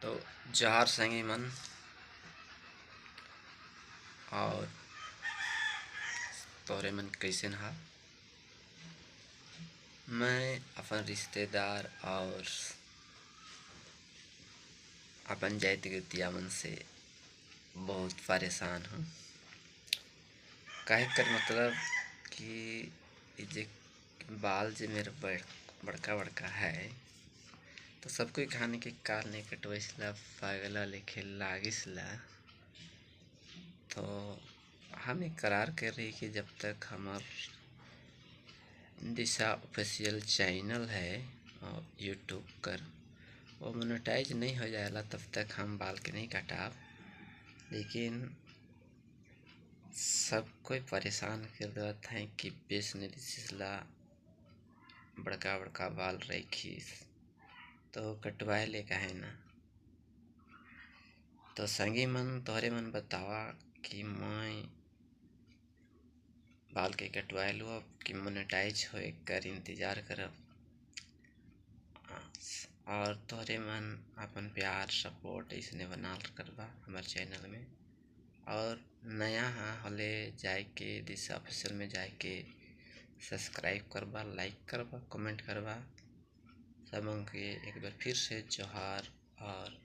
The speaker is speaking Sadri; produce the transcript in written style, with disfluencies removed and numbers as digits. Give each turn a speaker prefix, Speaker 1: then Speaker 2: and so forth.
Speaker 1: तो जोहार संगी मन और तोरे मन कैसे हा। मैं अपन रिश्तेदार और अपन जाति गतिया मन से बहुत परेशान हूँ। काहे कर मतलब कि जे बाल जे मेरे बड़का बड़का है तो सब कोई कहानी के काल नहीं कटवाइसला पागला लेखे लागिसला। तो हम एक करार कर रही कि जब तक हमार दिशा ऑफिशियल चैनल है और यूट्यूब कर वो मोनेटाइज नहीं हो जाएला तब तक हम बाल के नहीं कटाब। लेकिन सब कोई परेशान कर देवत है कि बेस ला बड़का बड़का बाल रखीस तो कटवाए ले काहे ना। तो संगी मन तोहरे मन बतावा कि मैं बाल के कटवाए लूँ अब कि मोनेटाइज होए कर इंतज़ार करब। और तोहरे मन अपन प्यार सपोर्ट इसने बनाल करबा हमारे चैनल में। और नया हले जाके दिशा ऑफिशियल में जाके सब्सक्राइब करबा, लाइक करबा, कमेंट करबा। सब के एक बार फिर से जोहार और